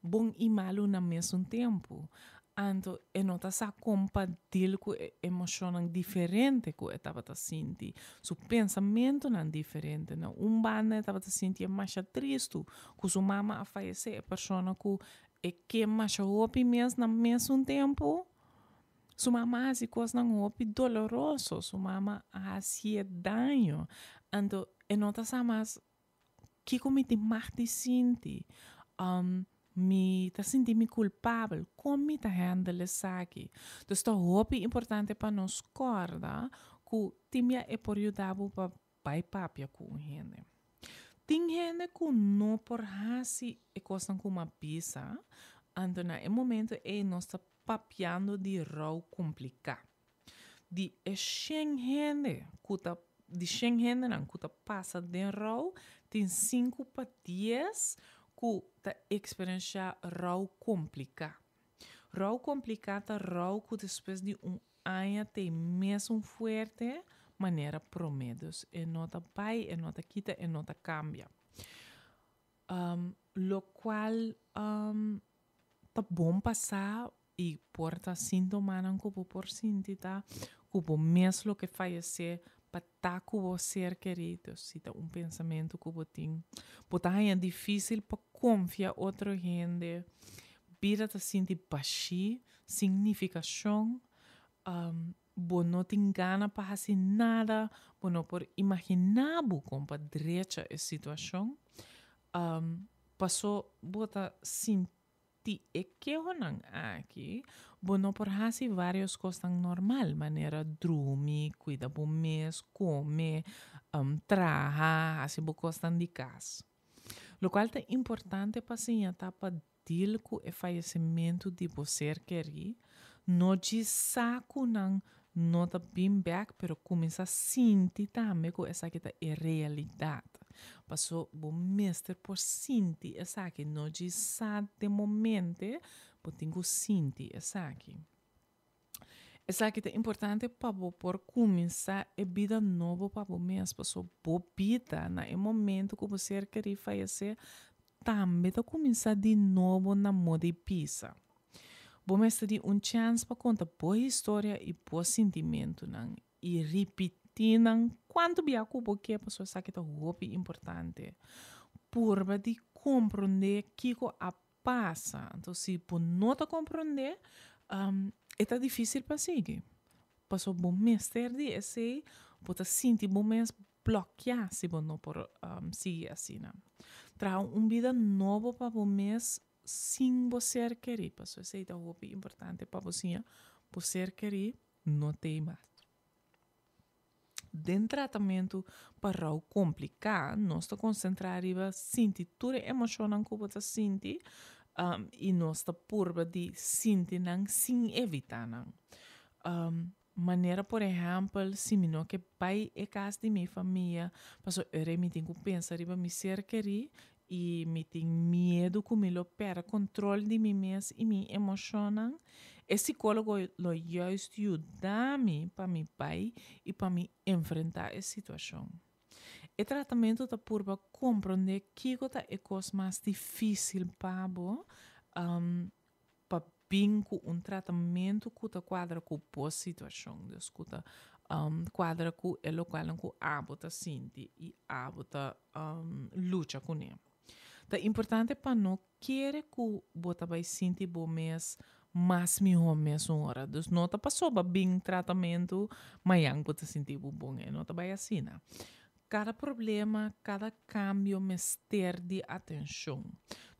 bon i malu na mesun tempu. Anto e no ta sa kon pa deal ku e emoshonnan diferente ku e tabata sinti, su pensamentunan diferente. Na un banda e tabata sinti e masha tristu ku su mama a fayesé, e persona ku e ke masha hopi mes na mesun tempu su mama a hasi kosnan hopi doloroso, su mama a hasié daño. Anto e no ta sa mas Kiko mi tin mag di sinti? Mi ta sinti mi kulpabel. Kon mi ta handle esaki? Dus ta hopi importante pa nos kòrda ku tin bia e por yuda bo pa bai papia ku un hende. Tin hende ku no por hasi e kosnan ku mi a bisa, anto na e momento ei nos ta papiando di rou kompliká. Di e shen hende ku ta di shen hendenan ku ta pasa den rou, tin sinku pa dies ku ta eksperenshá rou kompliká. Rou kompliká ta rou ku despues di un aña t'ei mesun fuerte manera promé. Dus e no ta bai, e no ta kita, e no ta kambia. Lokual ta bon pa sa i por ta síntomanan ku bo por sinti ta ku bo mes lo ke fayesé pa ta ku bo ser kerí. Dus si ta un pensamentu ku bo tin, bo ta haña difísil pa konfia otro hende, bida ta sinti bashí, sin nifikashon, bo no tin gana pa hasi nada, bo no por imaginá bo kon pa drecha e situashon, paso bo ta sinti e kehonan aki, bo no por hasi vários kosnan normal, manera drumi, kuida bo mes, kome, traha, hasi bo kosnan di kas. Lokual ta importante pa siña ta pa Deal ku e fayesimentu di bo ser kerí, no djis sa ku nan no ta bin bèk pero kuminsá sinti tambe ku esaki ta e realidat. Paso bo mester por sinti esaki, no djis sa den momente, bo tin ku sinti esaki. Esaki ta importante pa bo por kuminsá e bida nobo pa bo mes, paso bo bida na e momento ku bo ser kerí fayesé tambe ta kuminsá di nobo na moda i pisa. Bo mester di un chèns pa konta bo historia i bo sintimentunan i ripití nan kuantu bia ku bo ke pasobra esaki ta hopi importante. Purba di komprondé kiko a pasa. Anto si bo no ta komprondé, e ta difísil pa sigui. Pasobra bo mester di esei, bo ta sinti bo mes blòkiá si bo no por sigui asina. Traha un bida nobo pa bo mes sin bo ser kerí, pasobra esei ta hopi importante pa bo siña bo ser kerí no t'ei mas. Den tratamentu pa rou kompliká, nos ta konsentrá riba sinti tur e emoshonnan ku bo ta sinti i nos ta purba di sinti nan sin evitá nan. Manera por ehèmpel, si mi no ke bai e kas di mi famia, pasobra ora mi tin ku pensa riba mi ser kerí i mi tin miedu ku mi lo pèrdè kontrol di mi mes i mi emoshonnan, e sikólogo lo juist yuda mi pa mi bai i pa mi enfrentá e situashon. E tratamentu ta purba komprondé kiko ta e kos mas difísil pa bo, pa bin ku un tratamentu ku ta kuadra ku bo situashon, dus ku ta kuadra ku e lokualnan ku abo ta sinti i abo ta lucha kuné. Ta importante pa no kere ku bo ta bai sinti bo mes mas mihó mesun ora. Dus no ta pasobra bin tratamentu mañan bo ta sinti bo bon, e no ta bai asina. Kada problema, kada kambio mester di atenshon.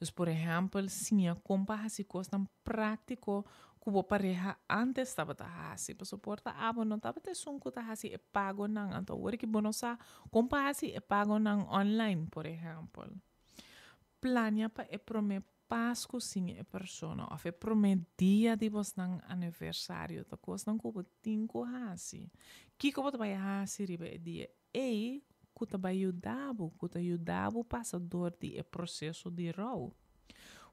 Dus por ehèmpel, siña kon pa hasi kosnan práktiko ku bo pareha ántes tabata hasi. Pasobra por ta abo no tabata esun ku ta hasi e pagonan, anto awor ki bo no sa kon pa hasi e pagonan online, por ehèmpel. Plania pa e promé Pasku sin e persona òf e promé dia di bosnan aniversario ta kosnan ku bo tin ku hasi. Kiko bo ta bai hasi riba e dia ei ku ta bai yuda bo, ku ta yuda bo pasa dor di e proseso di rou?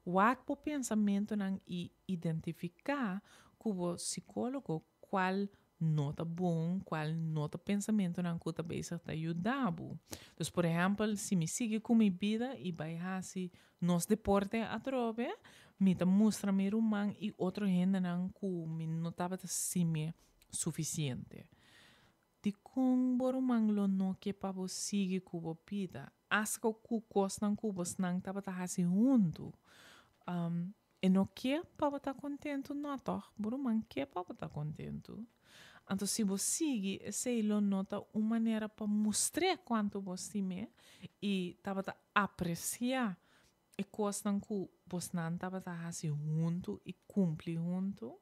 Wak bo pensamentunan i identifiká ku bo sikólogo kual. no ta bon, kual no ta pensamentunan ku ta bezig ta yuda bo. Dus por ehèmpel, si mi sigui ku mi bida i bai hasi nos deporte atrobe, mi ta mustra mi ruman i otro hendenan ku mi no tabata simi sufisiente. Dikon bo ruman lo no ke pa bo sigui ku bo bida, asta ku kosnan ku bosnan tabata hasi huntu? E no ke pa bo ta kontentu? No tòg, bo ruman ke pa bo ta kontentu. Anto si bo sigui, esei lo no ta un manera pa mustr'é kuantu bo stim'é i tabata apresiá e kosnan ku bosnan tabata hasi huntu i kumpli huntu?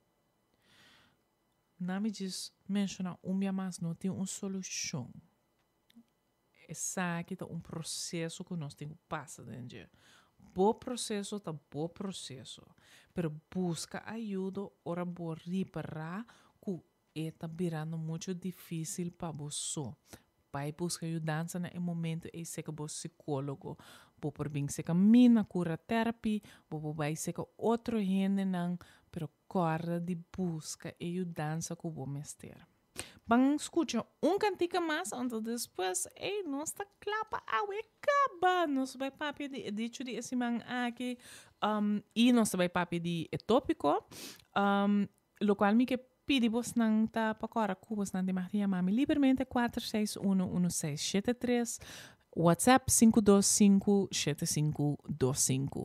Na mi djis menshoná un bia mas, no tin un solushon. Esaki ta un proseso ku nos tin ku pasa den dje. Bo proseso ta bo proseso, pero buska ayudo ora bo ripará ku e ta birando muchu difísil pa bo so. Bai buska yudansa na e momento ei seka bo sikólogo. Bo por bin seka mi na Cura Therapy, bo por bai seka otro hendenan, pero kòrda di buska e yudansa ku bo mester. Ban skucha un kantika mas, anto despues, ey, nos ta kla pa awe kaba. Nos bai papia di e dicho di e siman aki, i nos ta bai papia di e tópiko, lokual mi ke pidi bosnan ta pa kòrda ku bosnan tin mag di yama mi libermente 4611673, WhatsApp 5257525.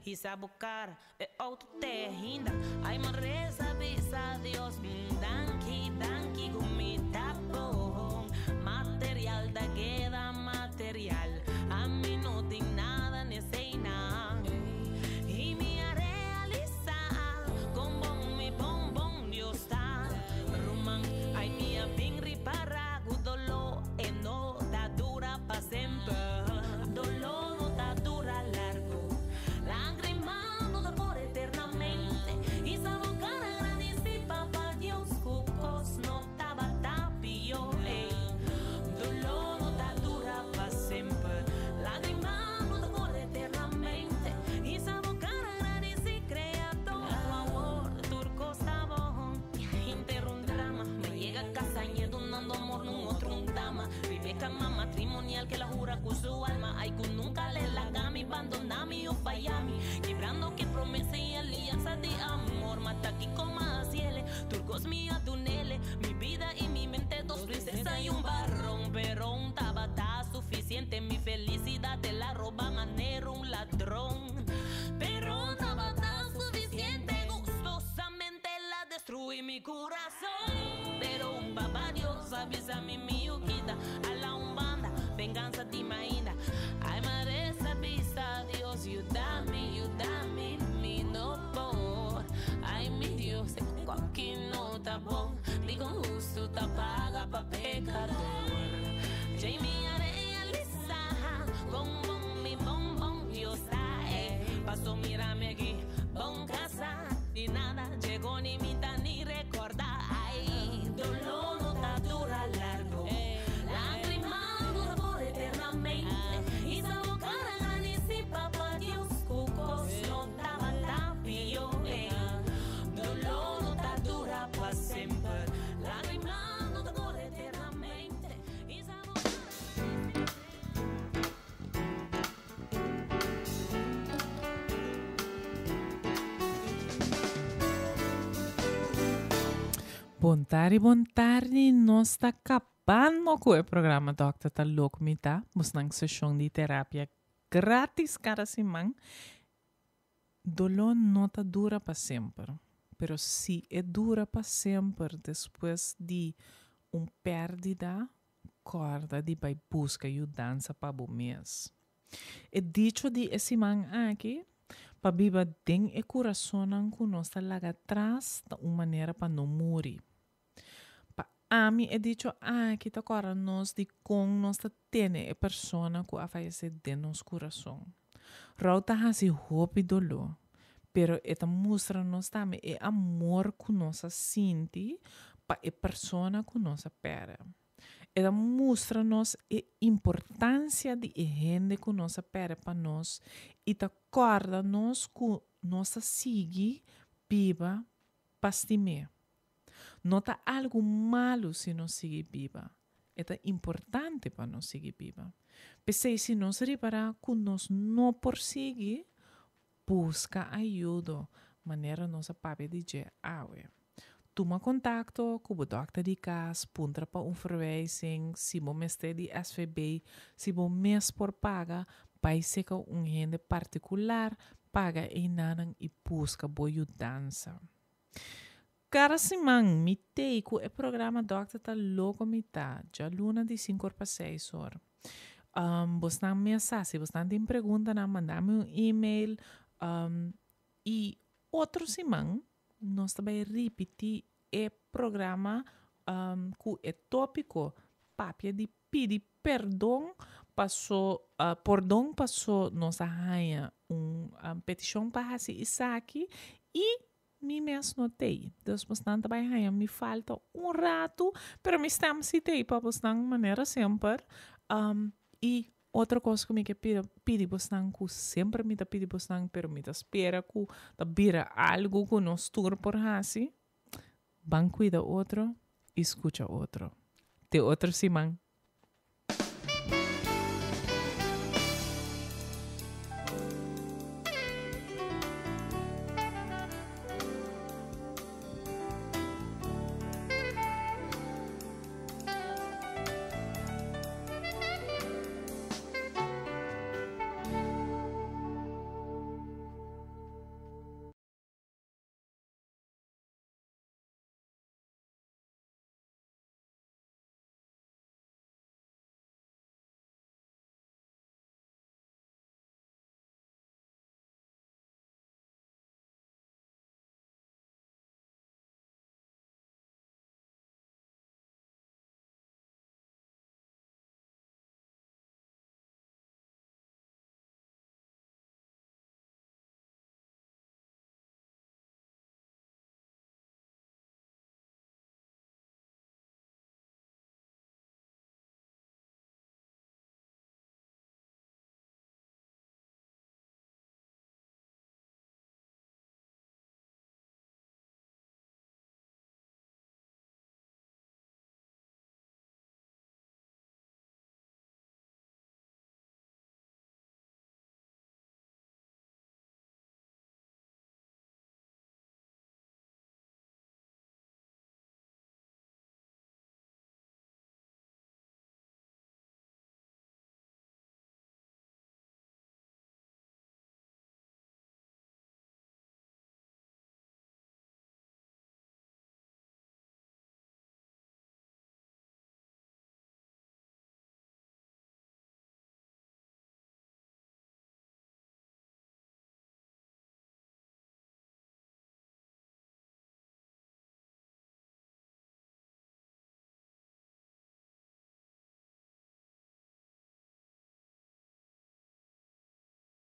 Hisa bo cara, e auto te ainda. Ai, m'a resa bisa Dios, danki, danki ku mi ta bon. Material ta keda material, ami no tin nada n'eseinan. I mi a realisa kon bon mi bon bon Dios ta. Ruman, ai mi a bin ripara ku doló e no ta dura pa semper. Doló no ta dura largu, lágrima no ta kore eternamente. Hisa bo kara gradisí Papa Dios ku kos no tabata pió, ey. Doló no ta dura pa semper, lágrima no ta kore eternamente. Hisa bo kara gradisí Kreador ku awor tur kos ta bon. Henter un drama, m'a yega kas hañ'é dunando amor n'un otro un dama. Riba e kama matrimonial ku el a hura ku su alma, ai ku nunka l'e laga mi, bandona mi o faya mi. Kibrando ku e promesa i aliansa di amor, ma ta kiko m'a hasiele, tur kos mi a dunele, mi bida i mi mente, dos prinsesa i un baron, pero un tabata sufisiente, mi felisidat el a roba manera un ladron. Pero un tabata sufisiente, gustosamente el a destrui mi kurason. Pero un Papa Dios a bisa mi, mi yu kita, ala un banda, vengansa di mainda. Ai m'a resa bisa Dios, yuda mi, yuda mi, mi no por. Ai mi Dios, e kos aki no ta bon, dikon hustu ta paga pa pekador. Djei mi a realisa kon bon mi bon bon Dios ta, eh. Paso mira mi aki, bon kasa, di nada llegó ni mi ta ni recorda. Ai, doló no ta dura largo. Bon tardi, bon tardi. Nos ta kabando ku e programa Dòkter Ta Loko Mi Ta, bosnan seshon di terapia gratis kada siman. Doló no ta dura pa semper, pero si e dura pa semper despues di un pèrdida, kòrda di bai buska yudansa pa bo mes. E dicho di e siman aki, pa biba den e kurasonnan ku nos ta laga atras ta un manera pa no muri. Pa ami e dicho aki ta kòrda nos di kon nos ta tene e persona ku a fayesé den nos kurason. Rou ta hasi hopi doló, pero e ta mustra nos tambe e amor ku nos a sinti pa e persona ku nos a pèrdè. E ta mustra nos e importancia di e hende cu nos a perde pa nos y ta corda nos cu nos ta sigui biba pa stim'é. No ta algo malo si nos sigui biba, e ta importante pa nos sigui biba. P'esey si nos ripara cu nos no por sigui, Buska ayudo, manera nos a papia di dje awe. Tuma kontakto ku bo dòkter di kas, puntra pa un verwijzing, si bo mester di SVB, si bo mes por paga, bai seka un hende partikular, paga einanan i buska bo yudansa. Kada siman mi tei ku e programa Dòkter Ta Loko Mi Ta, djaluna di sinkor pa seis or. Um, bosnan mes sa, si bosnan tin preguntanan, manda mi un email. Um, i otro siman nos ta bai ripití e programa um, ku e tópiko Papia di pidi perdon paso uh, pordon paso nos a haña un um, petishon pa hasi esaki i Mi mes no t'ei. Dus bosnan ta bai haña mi falta un ratu, pero mi stem si t'ei pa bosnan manera semper. Um, i otro kos ku mi ke pidi, pidi bosnan ku semper mi ta pidi bosnan, pero mi ta spera ku ta bira algu ku nos tur por hasi, ban kuida otro i skucha otro. Te otro siman.